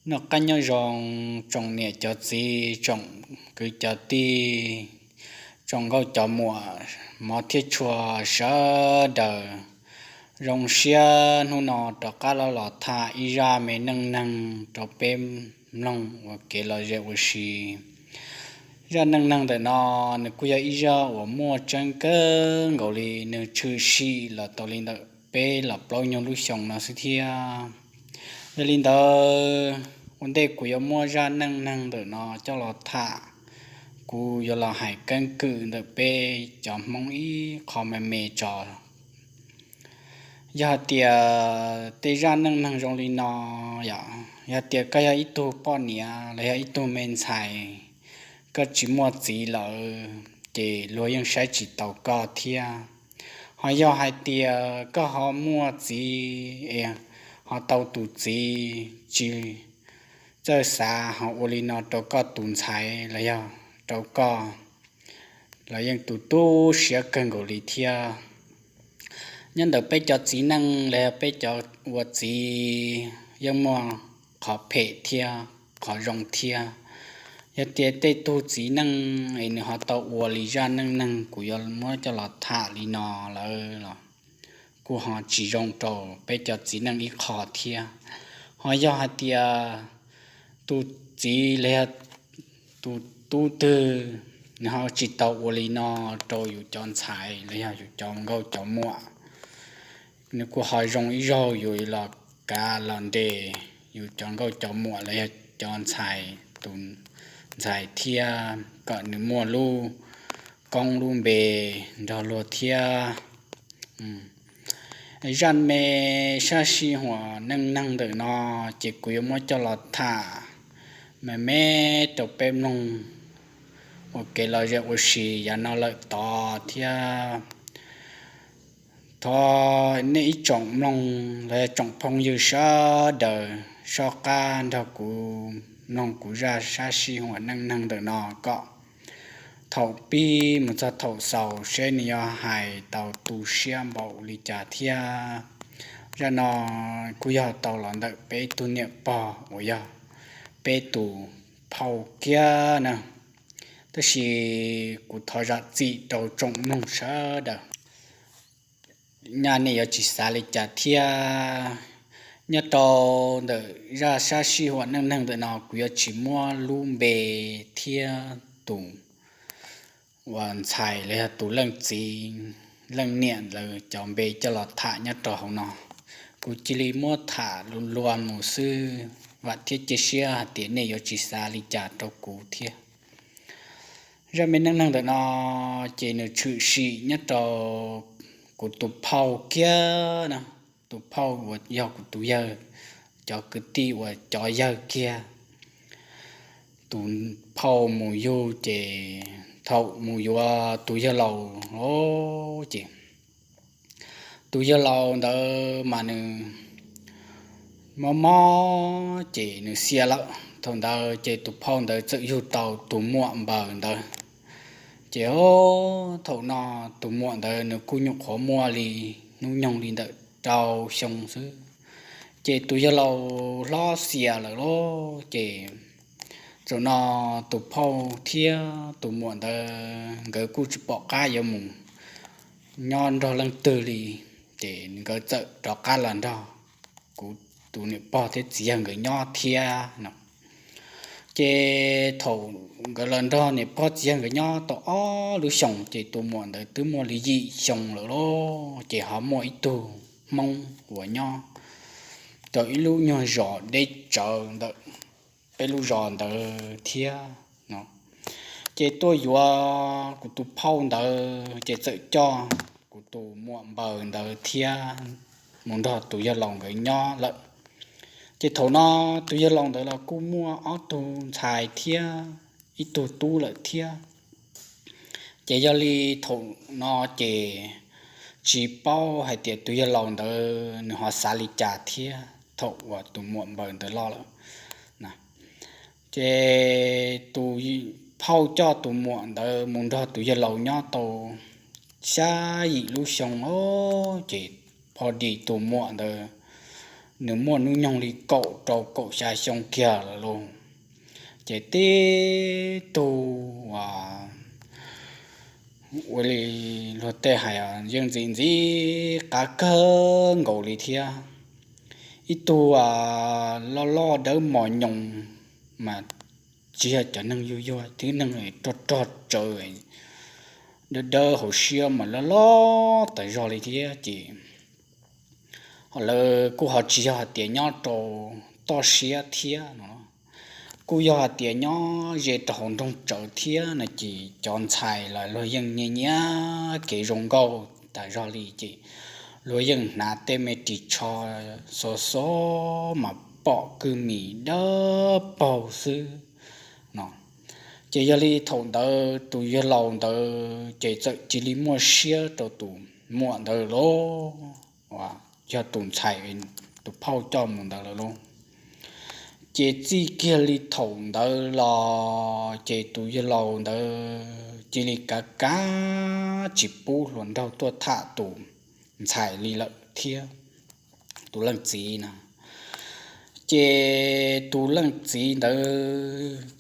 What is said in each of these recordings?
Noj qab nyob zoo tsoom niam cov txiv, tsoom kwv cov tij, tsoom nkauj cov muam, mov thiab tshua sawv daws. Zoo siab hnub no rov qab los los tham ib zaj me neej neeg rau peb mloog ua kev lom zem ua si. Zaj neej neeg ntawm no nws kuj yog ib zaj uas muaj tseeb kawg nkaus li, nws tshwm sim los tau li ntawm peb los plaub nyuag lub xyoo no xwb thiab. Yog li ntawd, ua ntej kuv yuav muab zaj neej neeg ntawm no coj los tham, kuv yuav los hais keeb kwm ntawm peb cov Hmoob ib qho me me tso. Yog hais tias tej zaj neej neeg zoo li no, yog tias koj yog ib tug poj niam los yog ib tug me ntxhais, koj tsis muaj txiv lawm, ces luag yeej saib tsis taus koj thiab. Ho yog hais tias koj ho muaj txiv, ho tau tus txiv tsis txawj xav ho ua li no rau koj tus ntxhais los yog rau koj, los yeej tu tu siab kawg nkaus li thiab. Nyob ntawm peb cov txiv neej los yog peb cov ua txiv yeej muaj qhov phem thiab qhov zoo thiab. Yog tias tej tug txiv neej es nws ho tau ua li zaj neej neeg kuv yuav muab coj los tham li no lawm los kuj ho tsis zoo rau peb cov txiv neej ib qho thiab. Ho yog hais tias tus txiv los yog tus tub twg nws ho tsis tau ua li no rau yus cov ntxhais los yog yus cov nkauj cov muam, nws kuj ho zoo ib zaug yus los kav los nres yus cov nkauj cov muam los yog cov ntxhais, tus ntxhais thiab kom nws muaj lub koob lub npe nrog luag thiab. Zaj me sab sij huam neej neeg ntawm no ces kuv yuav muab coj los tham me me rau peb mloog ua kev lom zem ua si yav no lawm tod thiab. Thov nej ib tsoom mloog los yog tsoom phooj ywg sawv daws soj qab nrog kuv mloog kuv zaj sab sij huam neej neeg ntawm no kom thaum pib mus txog thaum xaus seb nws yuav hais tau tu siab npaum li cas thiab. Zaj no kuj yog tau los ntawm peb tug niam pog uas yog peb tus phauj kiag na. Tab sis kuv thov zam txim rau tsoom mloog sawv daws, nyaj nej yuav tsis xav li cas thiab. Nyob rau ntawm zaj sab sij huam neej neeg ntawm no kuv yuav tsis muab lub npe thiab tus uas ntxhais los yog tus leej txiv leej niam lawv cov npe coj los tham nyob rau hauv no. Kuv cia li muab tham lus luag mus xwb, vam thiab cia siab hais tias nej yuav tsis xav li cas rau kuv thiab. Zaj me neej neeg ntawm no ces nws tshwm sim nyob rau kuv tus phauj kiag na, tus phauj uas yog kuv tus yawg, cov kwv tij uas cov yawg kiag. Tus phauj mus yug ces thaum mus yuav tus yawg laus os ces tus yawg laus ntawd mas nws mob mob ces nws xiam lawm. Thaum ntawd ces tus phauj ntawd txawm yug tau tus muam npaws ntawd. Ces thaum no tus muam ntawd nws kuj nyuam qhuav muaj li hnub nyoog li ntawm rau xyoo xwb. Ces tus yawg laus hlob xiam lawm lauj, ces thaum no tus phauj thiab tus muam ntawd nkawd kuj tsis pom qab yuav mus nyob nrog leej twg li, ces nkawd txawm rov qab los nrog kuv tus niam pog thiab txiv yawg nkawd nyob thiab no. Ces thaum nkawd los nrog niam pog txiv yawg nkawd nyob tau ob lub xyoos ces tus muam ntawd twb muaj li yim xyoo lawm lauj, ces ho muaj ib tug Hmoob uas nyob rau ib lub nyuag zos deb tsawv ntawm peb lub zos ntawd thiab no. Ces tuaj yuav kuv tus phauj ntawd ces txawm coj kuv tus muam npaws ntawd thiab mus nrog tus yawg laus nkawd nyob lawm. Ces thaum no tus yawg laus ntawd los kuj muaj ob tug ntxhais thiab ib tug tub lawm thiab. Ces yog li thaum no ces tsis paub hais tias tus yawg laus ntawd nws ho xav li cas thiab thaum uas tus muam npaws ntawd loj lawm. Ces tus phauj coj tus muam ntawd mus nrog tus yawg laus nyob tau xya yim lub xyoo os, ces pho dis tus muam ntawd nws muaj hnub nyoog li kaum rau kaum xya xyoo kiag lawm lauj. Ces tib tug ua li luag tej hais yeej ntxim ntxim qab kawg nkaus li thiab. Ib tug loj loj dawb mos nyoos mas tsis yog cov neeg yuag yuag, tib neeg rog rog tsawv, dawb dawb hauv siab mas loj loj tas zog li thiab ces lawv kuj ho tsis yog hais tias nyob rau toj siab thiab no, kuj yog hais tias nyob ze rau hauv nroog tsawv thiab no ces cov ntxhais los luag yeej nyiam nyiam kev zoo nkauj tas zog li ces luag yeej hnav tej me ris tsho xov xov mas pom kwj mis dawb paug xwb no. Ces yog li thaum ntawd tus yawg laus ntawd ces txawm cia li muaj siab rau tus muam ntawd lauj, yog tus ntxhais, tus phauj coj mus ntawd lawm lauj. Ces txij kiag li thaum ntawd los ces tus yawg laus ntawd cia li kav kav tsis pub hluas nraug tuaj tham tus ntxhais li lawm thiab, tus leej txiv na. Ces tus leej txiv ntawd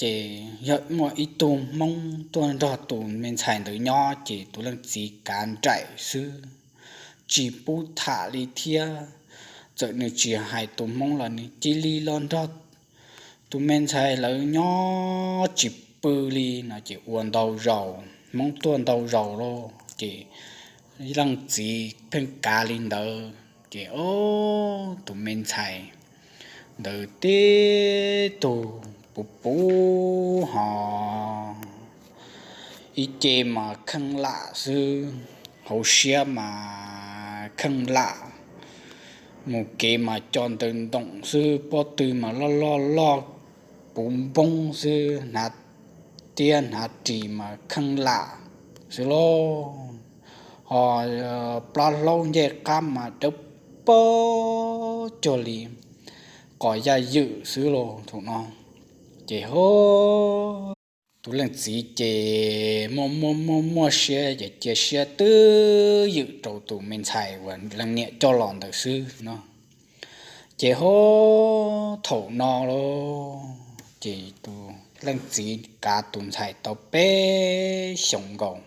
ces yog muaj ib tug Hmoob tuaj nrog tus me ntxhais ntawd nyob ces tus leej txiv kav nraim xwb, tsis pub tham li thiab. Txawm nws tsis hais tus Hmoob los nws cia li los nrog tus me ntxhais lawv nyob tsis pw li no ces ua ntau zaus, Hmoob tuaj ntau zaus lauj ces leej txiv pheej kav li ntawd ces tus me ntxhais ntawd tib tug puv puv ho ib ce mas kheej lam xwb, hauv siab mas kheej lam, mus kev mas co ntawm ntoom xwb, pob tw mas loj loj loj puv npoob xwb, hnav tiab hnav ris mas kheej lam xwb lauj. Ho plab hlaub ncej qab mas dawb paug cuag li qos yaj ywm xwb lauj thaum no. Ces ho tus leej txiv ces muaj muaj muaj muaj siab ces cia siab twb ywm rau tus me ntxhais uas leej niam coj los ntawd xwb no. Ces ho thaum no lauj ces tus leej txiv kav tus ntxhais tau peb xyoos nkaus,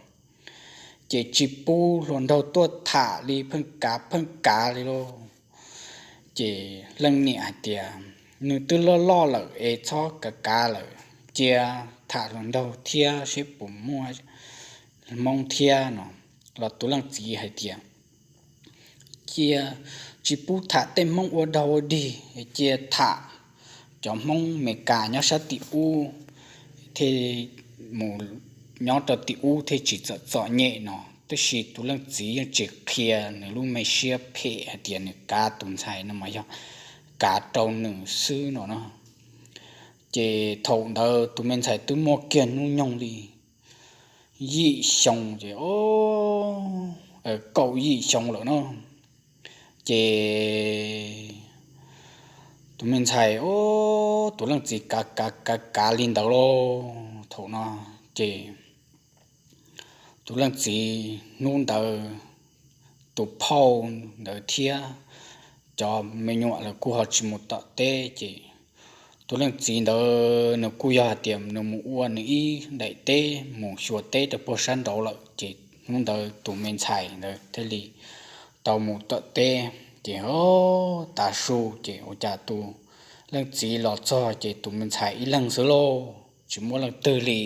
ces tsis pub hluas nraug tuaj tham li, pheej kav pheej kav li lauj. Ces leej niam hais tias nws twb loj loj lawm es txhob kav kav lawm, cia tham hluas nraug thiab seb puas muaj Hmoob thiab no. Los tus leej txiv hais tias cia tsis pub tham tej Hmoob ua dog ua dig, cia tham cov Hmoob Meskas nyob sab tim ub thiaj mus nyob rau tim ub thiaj tsis txom txom nyem no. Tab sis tus leej txiv yeej tsis qhia nws lub me siab phem hais tias nws kav tus ntxhais no mas yog kav rau nws xwb no no. Ces thaum ntawd tus me ntxhais twb muaj kiag hnub nyoog li yim xyoo ces, kaum yim xyoo lawm no. Ces tus me ntxhais, tus leej txiv kav kav kav kav li ntawd lauj thaum no. Ces tus leej txiv hnub ntawd, tus phauj ntawd thiab cov me nyuam lawv kuj ho tsis mus tom teb ces tus leej txiv ntawd nws kuj yog hais tias nws mus ua nws ib daim teb mus xyuas teb rau puag sab nraud lawm ces hnub ntawd tus me ntxhais ntawd thiaj li tau mus tom teb. Ces ho tav su ces ua cas tus leej txiv los txog ces tus me ntxhais ib leeg xwb lauj, tsis muaj leej twg li.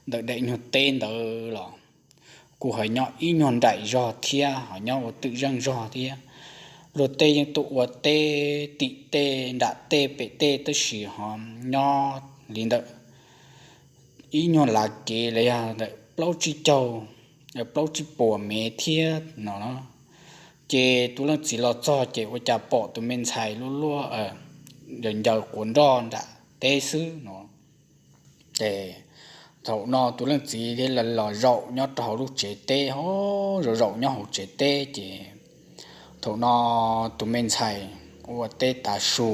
Ntawm daim nyuag teb ntawd los kuj ho nyob ib nyuag nraim zog thiab ho nyob ua twm zeej zog thiab. Luag tej yeej tuaj ua teb tim tej nram tej pem tej tab sis ho nyob li ntawm ib nyuag lav kev los yog ntawm plaub tsib caug, plaub tsib puas mev thiab no. Ces tus leej txiv los txog ces ua cas pom tus me ntxhais luaj luaj ncaws ncaws quav nroj nram teb xwb no. Ces thaum no tus leej txiv thiaj los zaum nyob rau hauv lub tsev teb ho zaum zaum nyob hauv tsev teb ces thaum no tus me ntxhais ua teb tav su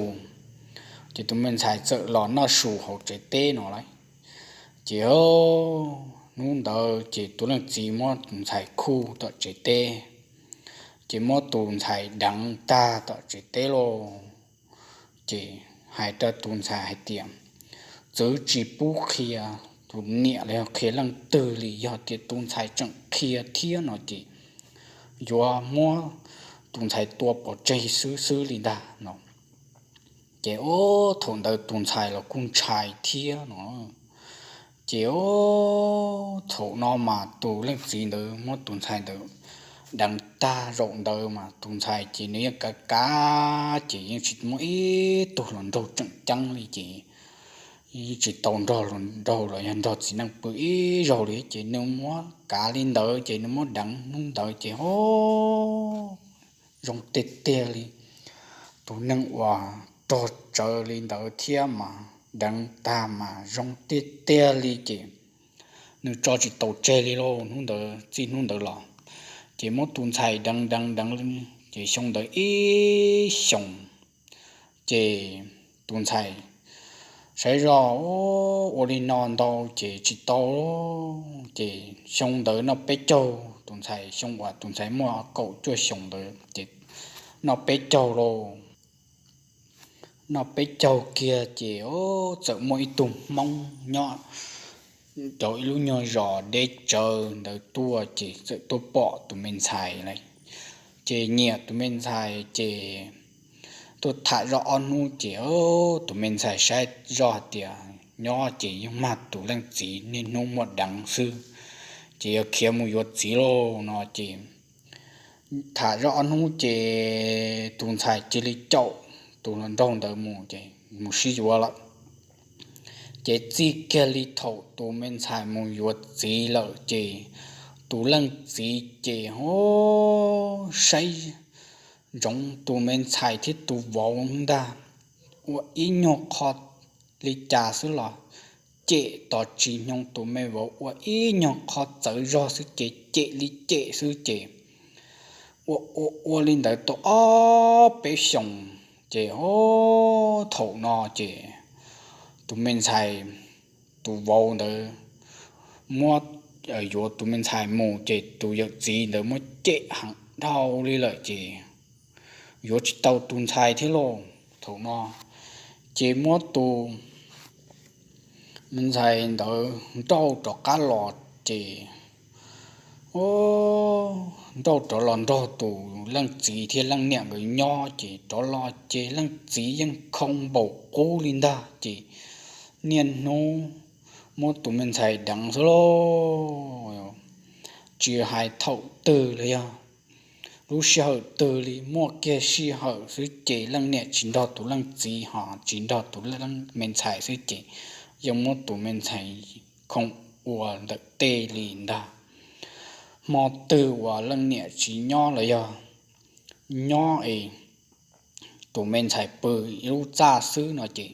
ces tus me ntxhais txawm los noj su hauv tsev teb no lawm. Ces hnub ntawd ces tus leej txiv muab tus ntxhais khuj tom tsev teb, ces muab tus ntxhais deev tag tom tsev teb lauj. ces hais rau tus ntxhais hais tias, txwv tsis pub qhia tus niam los yog qhia leej twg li, yog tias tus ntxhais tseem qhia thiab no ces yuav muab tus ntxhais tua pov tseg xwb xwb li ntag no. Ces o, thaum ntawd tus ntxhais los kuj ntshai thiab no. Ces o, thaum no mas tus leej txiv ntawd muab tus ntxhais ntawd deev tag, zaum ntawd mas tus ntxhais ces nws yeej kav kav ces yeej tsis muaj ib tug hluas nraug tseem ceeb li ces tsis tau nrog hluas nraug los yog nrog txiv neej pw ib zaug li ces nws muab kav li ntawd ces nws muab deev hnub ntawd ces o, zoo tiag tiag li. Tus neeg uas rog tsawv li ntawd thiab mas deev tag mas zoo tiag tiag li ces nws tso tsis tau tseg li lauj. Hnub ntawd, txij hnub ntawd los ces muab tus ntxhais deev deev deev ces xyoo ntawd ib xyoos ces tus ntxhais saib zoj ua li no ntau ces tsis tau, ces xyoo ntawd noj peb caug, tus ntxhais xyoo uas tus ntxhais muaj kaum cuaj xyoos ntawd ces noj peb caug lauj. Noj peb caug kiag ces txawm muaj ib tug Hmoob nyob rau ib lub nyuag zos deb tsawv ntawd tuaj ces txawm tuaj pom tus me ntxhais lawm. Ces nyiam tus me ntxhais ces tuaj tham zoj ob hnub ces tus me ntxhais saib zoj tias nyob ces yeej mag tus leej txiv niaj hnub muab deev xwb, ces yog khiav mus yuav txiv lauj no ces tham zoj ob hnub ces tus ntxhais cia li caum tus hluas nraug ntawd mus ces mus sib yuav lawm. Ces txij kiag li thaum tus me ntxhais mus yuav txiv lawm ces tus leej txiv ces o, saib ntsoov tus me ntxhais thiab tus vauv ntag, ua ib nyuag qho li cas xwb los cem tos tsis hnyoo tus me vauv ua ib nyuag qho txawv zog xwb ces cem li cem xwb ces ua ua ua li ntawd tau ob peb xyoos ces o, thaum no ces tus me ntxhais tus vauv ntawd muab yuav tus me ntxhais mus ces tus yawm txiv ntawd muab cem heev dhau li lawm ces yuav tsis tau tus ntxhais thiab lauj. Thaum no ces muab tus me ntxhais ntawd nrauj rov qab los ces o, nrauj rov los nrog tus leej txiv thiab leej niam nkawd nyob ces rov los ces leej txiv yeej khoo npaum qub li ntag ces niaj hnub muab tus me ntxhais deev xwb lauj. Tsis hais thaum twg los yog lub sij hawm twg li, muaj kiag sij hawm xwb ces leej niam tsis nrog tus leej txiv ho tsis nrog tus me ntxhais xwb ces yeej muab tus me ntxhais khoo ua ntawm tej li ntag. Hmo twg uas leej niam tsis nyob los yog nyob es tus me ntxhais pw ib lub txaj xwb no ces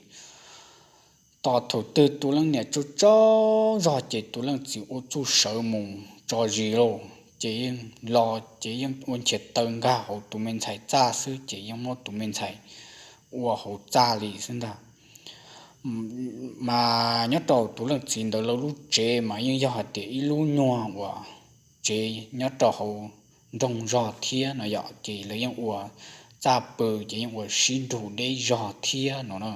tos thaum twg tus leej niam tsaug tsaug zog ces tus leej txiv ua txuj sawv mus tso zis lauj ces yeej los ces yeej ua nchias taw nkag hauv tus me ntxhais txaj xwb ces yeej muab tus me ntxhais ua hauv txaj li xwb ntag. Mas nyob rau tus leej txiv ntawd lawv lub tsev mas yeej yog hais tias ib lub nyuag uas tsev nyob rau hauv nroog zog thiab no yom ces lawv yeej ua txaj pw ces yeej ua sib nrug deb zog thiab no na.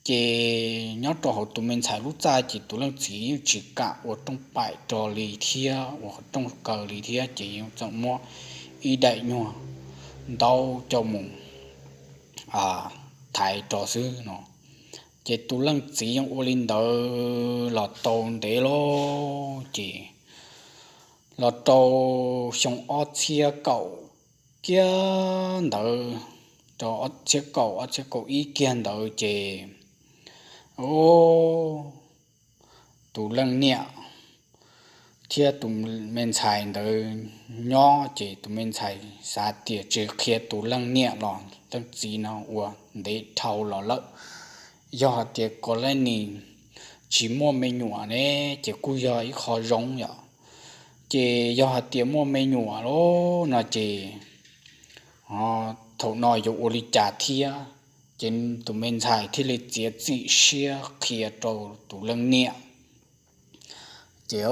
Ces nyob rau hauv tus me ntxhais lub txaj ces tus leej txiv yeej tsis kam ua rooj paim rau li thiab ua rooj kaw li thiab ces yeej txawm muab ib daim nyuag ntaub coj mus thaiv rau xwb no. Ces tus leej txiv yeej ua li ntawd los tau ntev lawm ces los rau xyoo ob txhiab kaum kiag ntawd, rau ob txhiab kaum ob txhiab kaum ib kiag ntawd ces o, tus leej niam thiab tus me ntxhais ntawd nyob ces tus me ntxhais xav tias tsis qhia tus leej niam los leej txiv no ua ntev dhau los lawm. Yog hais tias kom leej niam tsis muaj me nyuam ne ces kuj yog ib qho zoo yom. Ces yog hais tias muaj me nyuam lawm no ces thaum no yuav ua li cas thiab. Ces tus me ntxhais thiaj li txiav txim siab qhia rau tus leej niam. Ces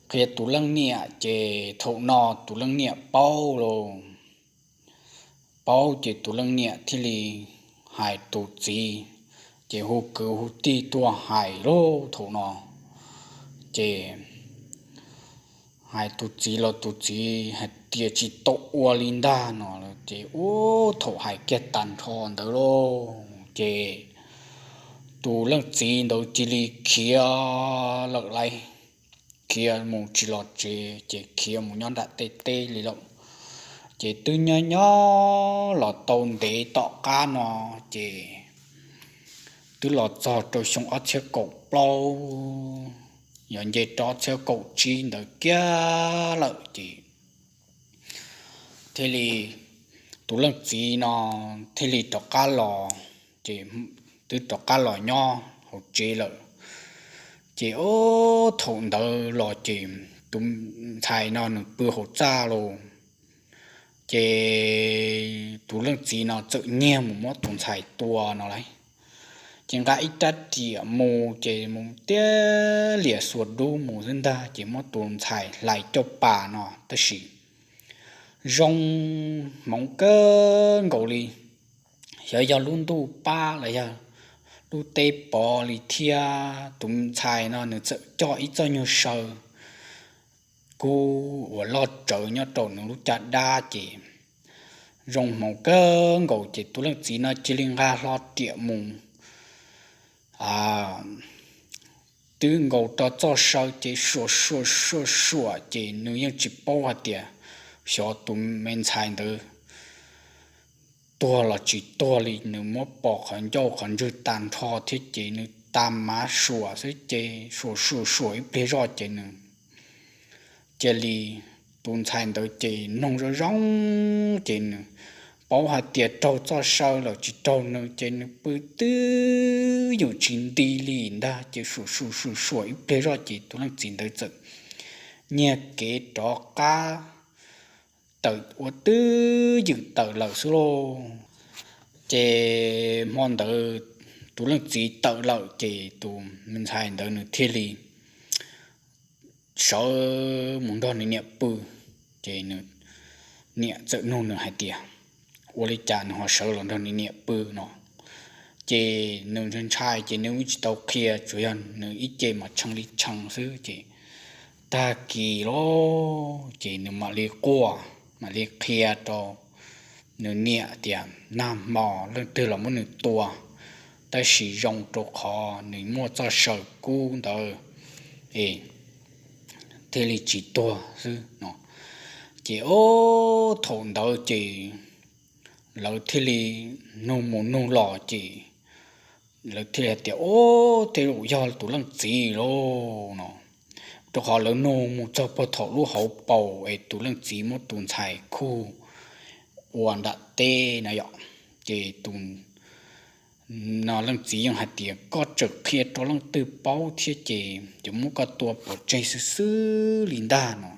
qhia tus leej niam ces thaum no tus leej niam paub lauj. paub ces tus leej niam thiaj li hais tus txiv, ces hu kwv hu tij tuaj hais lauj thaum no. Ces hais tus txiv los tus txiv hais tias tsis tau ua li ntag no lawm. Ces ub thaum hais kiag tag nrho ntawd lauj ces tus leej txiv ntawd cia li khiav lawm lauj, khiav mus tsis los tsev ces khiav mus nyob nram tej teb li lawm. Ces twb nyob nyob los tau ntev tom qab no ces twb los txog rau xyoo ob txhiab kaum plaub, yog nce rau ob txhiab kaum tsib ntawd kiag lawm ces thiaj li tus leej txiv no thiaj li rov qab los, ces twb rov qab los nyob hauv tsev lawm. Ces ub thaum ntawd los ces tus ntxhais no nws pw hauv txaj lauj, ces tus leej txiv no txawm nyiag mus muab tus ntxhais tua no lauj. Ces nqa ib rab riam mus ces mus tiab liam xuas dub mus xwb ntag ces muab tus ntxhais hlais caj pas no tab sis zoo hmoov kawg nkaus li. Xyov yog lub ntuj pab los yog lub teb pov li thiab tus ntxhais no nws txawm coj ib txoj nyuag saw kub uas loj tsawv nyob rau nws lub caj dab ces zoo hmoov kawg nkaus ces tus leej txiv no cia li nqa hlo riam mus twb nkaus rau txoj saw ces suam suam suam suam ces nws yeej tsis paub hais tias xyov tus me ntxhais ntawd tuag los tsis tuag li, nws muab pos qhov ncauj qhov ntswg tag nrho thiab ces nws tag mav suam xwb ces suam suam suam ib pliag zoj ces nws cia li, tus ntxhais ntawd ces mloog zoo zoo ces nws paub hais tias raug txoj saw lawm tsis raug nws ces nws pw twb ywm tsis nti li ntag ces suam suam suam suam ib pliag zoj ces tus leej txiv ntawd txawm nyiag kev rov qab tawm ua twb ywm tawm lawm xwb lauj. Ces hmo ntawd tus leej txiv tawm lawm ces tus me ntxhais ntawd nws thiaj li sawv mus nrog nws niam pw. Ces nws niam txawm nug nws hais tias ua li cas nws ho sawv los nrog nws niam pw no. Ces nws ntshai ces nws tsis tau qhia, tsuas yog nws ib ce mas tshee li tshee xwb ces tag kis lawm ces nws mam li quaj, mam li qhia rau nws niam tias nag hmo leej twg los muab nws tua, tab sis zoo rau qhov nws muaj txoj saw kub ntawd es thiaj li tsis tuag xwb no. Ces ub thaum ntawd ces lawv thiaj li nug mus nug los ces lawv thiaj li hais tias ub tej zaum yog tus leej txiv lauj no, rau qhov lawv nug mus txog puag thaum lub hauv paus es tus leej txiv muab tus ntxhais khuj ua nram teb no yom. Ces tus no leej txiv yeej hais tias koj tseem qhia rau leej twg paub thiab ces ces muab koj tua pov tseg xwb xwb li ntag no.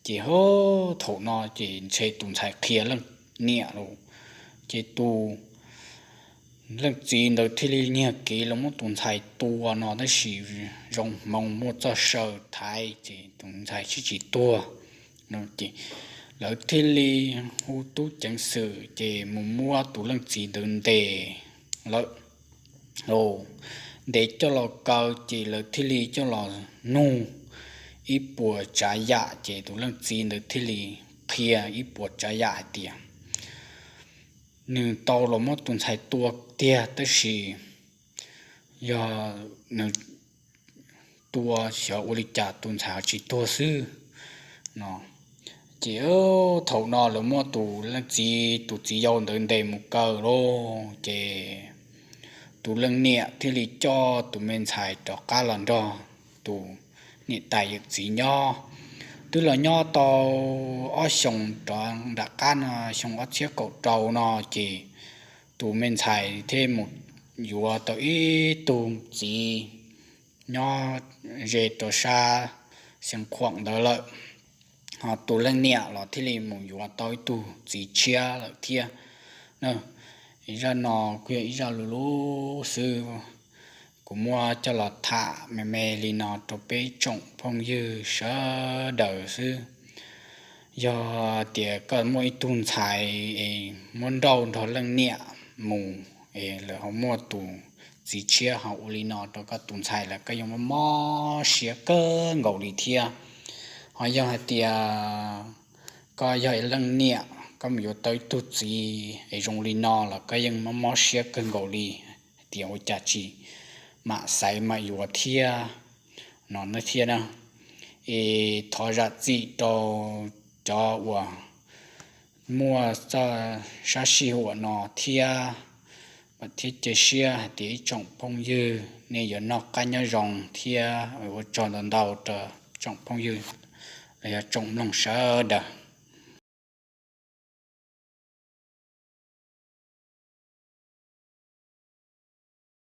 Ces ub thaum no ces ntshe tus ntxhais qhia leej niam lawm, ces tus leej txiv ntawd thiaj li nyiag kev los muab tus ntxhais tua no tab sis zoo hmoov muaj txoj saw thaiv ces tus ntxhais thiaj tsis tuag. Ces lawv thiaj li hu tub ceev xwm ces mus muab tus leej txiv ntawd ntes lawm. Ntes coj los kaw ces lawv thiaj li coj los nug ib puas tsav yam ces tus leej txiv ntawd thiaj li qhia ib puas tsav yam hais tias nws tau los muab tus ntxhais tua tiag tab sis yog nws tua xyov ua li cas tus ntxhais ho tsis tuag xwb no. Ces thaum no lawv muab tus leej txiv, tus txiv yau ntawd ntes mus kaw lauj ces tus leej niam thiaj li coj tus me ntxhais rov qab los nrog tus niam tais yawm txiv nyob. Twb los nyob tau ob xyoos rov nram qab no, xyoo ob txhiab kaum rau no ces tus me ntxhais thiaj mus yuav tau ib tug txiv nyob ze rau sab Xeev Khuam ntawd lawm. Ho tus leej niam los thiaj li mus yuav tau ib tug txiv tshiab lawm thiab. Zaj no kuj yog ib zaj lus lub xwb, kuv muab coj los tham me me li no rau peb tsoom phooj ywg sawv daws xwb. Yog tias koj muaj ib tug ntxhais es muab nrauj nrog leej niam mus, es lawv ho muaj tus txiv tshiab ho ua li no rau koj tus ntxhais lawm, koj yeej mob mob siab kawg nkaus li thiab. Ho yog hais tias koj yog ib leej niam, koj mus yuav tau ib tug txiv es zoo li no los koj yeej mob mob siab kawg nkaus li, hais tias ua cas tsis mam xaiv mam yuav thiab no na thiab na. Es thov zam txim rau cov uas muaj txoj sab sij huam no thiab, thiab cia siab hais tias ib tsoom phooj ywg nej yuav noj qab nyob zoo thiab ua tsaug ntau ntau rau tsoom phooj ywg los yog tsoom mloog sawv daws.